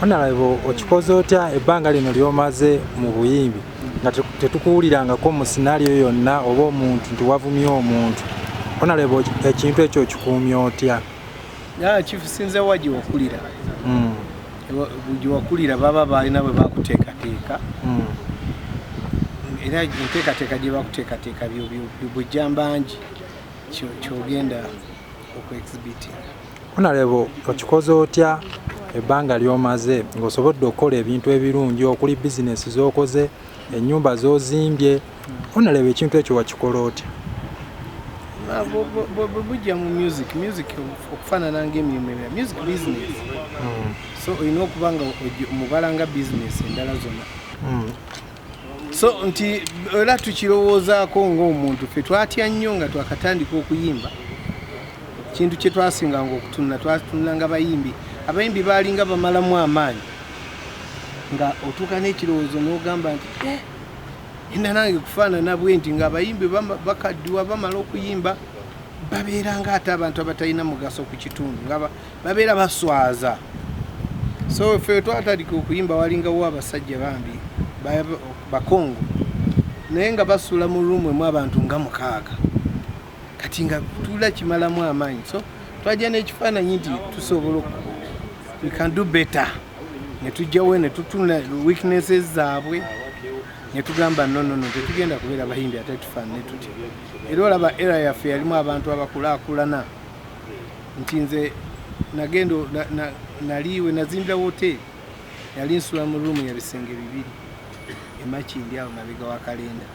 Honorable, okikoze otya ebbanga lino ly'omaze mu buyimbi nga tetukuwulirangako mu scenario yonna oba omuntu nti wavumye omuntu? Honorable, ekintu ekyo okikuumye otya? Kisinze wa gye wakulira. Gye wakulira baba balina bwe bakuteekateeka. Era enteekateeka gye bakuteekateeka bwejja mbangi kyogenda okuexhibitinga. Honorable, okikoze otya ebbanga ly'omaze ng'osobodde okukola ebintu ebirungi okuli bizinesi z'okoze, ennyumba z'ozimbye? Honorable, ekintu ekyo wakikola otya? Bujja mu music. Music okufaanana ng'emirimu emirala, music business. So olina okuba nga omubala nga business endala zonna. So nti era tukirowoozaako ng'omuntu, ffe twatya nnyo nga twakatandika okuyimba. Kintu kye twasinganga okutunula, twatunulanga bayimbi. Abayimbi baalinga bamalamu amaanyi, nga otuuka n'ekirowoozo n'ogamba nti, "Eh, enda nange kufaanana bwe nti." Ng'abayimbi bakaddiwa, bamala okuyimba, babeera nga ate abantu abatalina mugaso ku kitundu, nga babeera baswaza. So ffe twatandika okuyimba, walingawo abasajja bambi bakongo, naye nga basula mu room emu abantu nga 6. Kati nga tula kimalamu amaanyi. So twajja n'ekifaananyi nti tusobola, we can do better, ne tujjawo ne tutunula weaknesses zaabwe ne tugamba, "No, no, no, tetugenda kubeera bayimbi ate tufaanane tutya." Era olaba era yaffe yalimu abantu abakulaakulana, nti nze nagenda naliwe nazimbira woteeri, yali nsula mu room ya bisenge 2 emakindi awo mabega wa kalenda,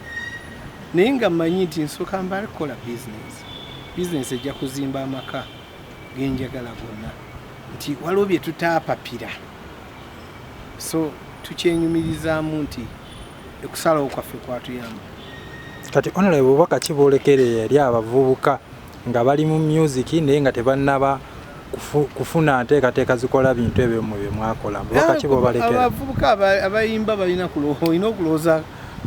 naye nga mmanyi nti nsooka mbale kukola bizinesi. Bizinesi ejja kuzimba amaka genjagala gonna, nti waliwo bye tutaapapira. So tukyenyumirizaamu nti okusalawo kwaffe kwatuyamba. Kati honorable, bubaka ki bwolekerera eri abavubuka nga bali mu music naye nga tebannaba kufuna nteekateeka zikola bintu ebyo mwe bye mwakola? Bubaka ki bwobalekera? Abavubuka abayimba balina olina okulowooza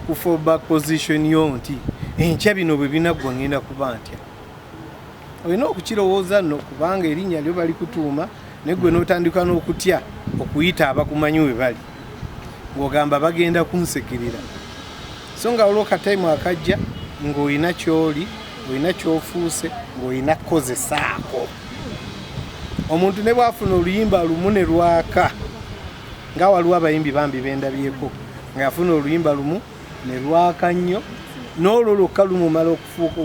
ku fallback position yo, nti enkya bino bwe binaggwa ngenda kuba ntya. Olina okukirowooza nno, kubanga erinnya lyo balikutuuma, naye gwe n'otandika n'okutya okuyita abakumanyi we bali, ng'ogamba bagenda kunsekerera. So nga waliwo kataimu akajja ng'olina kyoli, olina kyofuuse, ng'olina kukozesaako. Omuntu ne bwafuna oluyimba lumu ne lwaka, nga waliwo abayimbi bambi bendabyeko nga yafuna oluyimba lumu ne lwaka nnyo, n'olwo lwokka lumumala okufuuka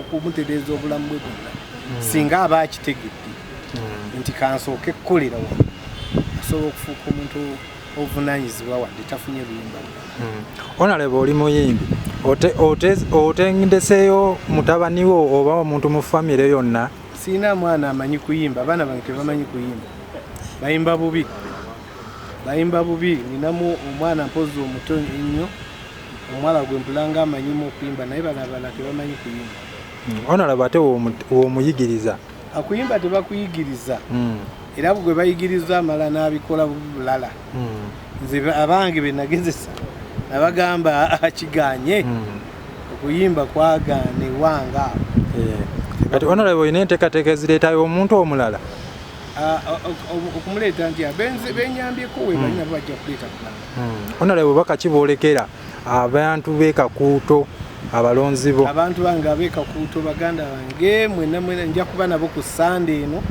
okumutereeza obulamu bwe bwonna. Singa aba akitegedde nti kansooke kukolera wano, asobola okufuuka omuntu obuvunaanyizibwa wadde tafunye luyimba lulala. Honorable, oli muyimbi, otendeseyo mutabani wo oba omuntu mu famire yonna? Siina mwana amanyi kuyimba. Abaana bange tebamanyi kuyimba, bayimba bubi, bayimba bubi. Ninamu omwana mpozi omuto ennyo, omuwala gwe mpulanga amanyimu okuyimba, naye bano abalala tebamanyi kuyimba. Honorable, ate w'omuyigiriza? Akuyimba tebakuyigiriza. Era gwe bayigiriza amala n'abikola bulala. Nze abange be nagezesa nabagamba akiganye, okuyimba kwagaane wange awo. Eh. Kati honorable, olina enteekateeka ezireetayo omuntu omulala? Okumuleeta nti benyambyeko we bali nabo bajja kuleeta kulala. Honorable, bubaka ki bwolekera abantu b'e Kakuuto, abalonzi bo? Abantu bange ab'e Kakuuto, baganda bange mwena mwena, nja kuba nabo ku Sande eno.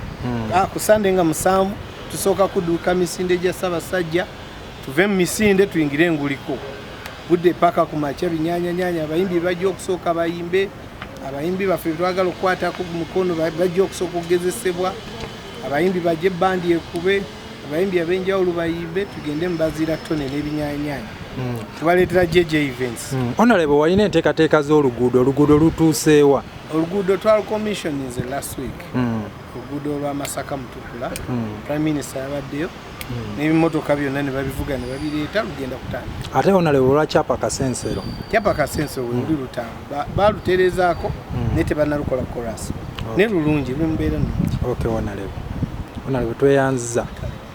Ah, ku Sande nga 7 tusooka kudduka misinde gya Ssaabasajja, tuve mu misinde tuyingire enguliko budde paka ku makya binyanyanyanya. Abayimbi bajja okusooka bayimbe, abayimbi baffe twagala okukwatako ku mukono bajja okusooka okugezesebwa. Abayimbi bajje, bandi ekube, abayimbi ab'enjawulo bayimbe, tugende mu baziira tone n'ebinyanyanya. Tubaleetera JJ Events. Honorable, walina enteekateeka z'oluguudo, oluguudo lutuuseewa? Oluguudo twalucommissioninze last week. Oluguudo olwa Masaka Mutukula. Prime Minister yabaddeyo n'ebimotoka byonna ne babivuga ne babireeta, lugenda kutandika. Ate honorable, olwa Kyapa Kasensero? Kyapa Kasensero we luli lutamba, baluterezaako naye tebannalukola chorus, naye lulungi, luli mbeera nnungi. Okay, honorable, tweyanziza.